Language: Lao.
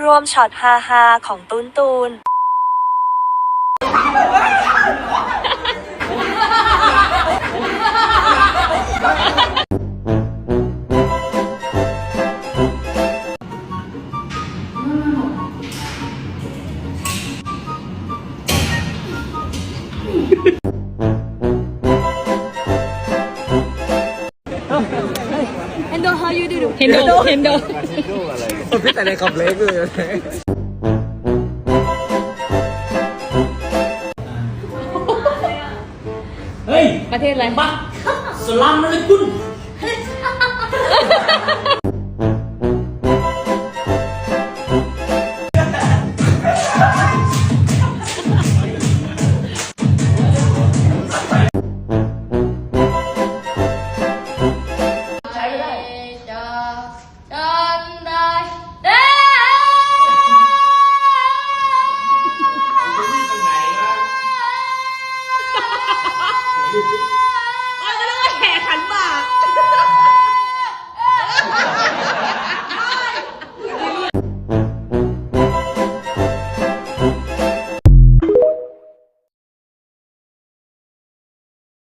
รวมช็อตฮาๆ ของตูนๆ Handle, how you do? Handle, handle. ເປັນແຕ່ໃນຄອມເລັກເລີຍ. ເຮີ້ຍ ປະເທດອະໄລ? ບັກສະລາມອະໄລກຸມ.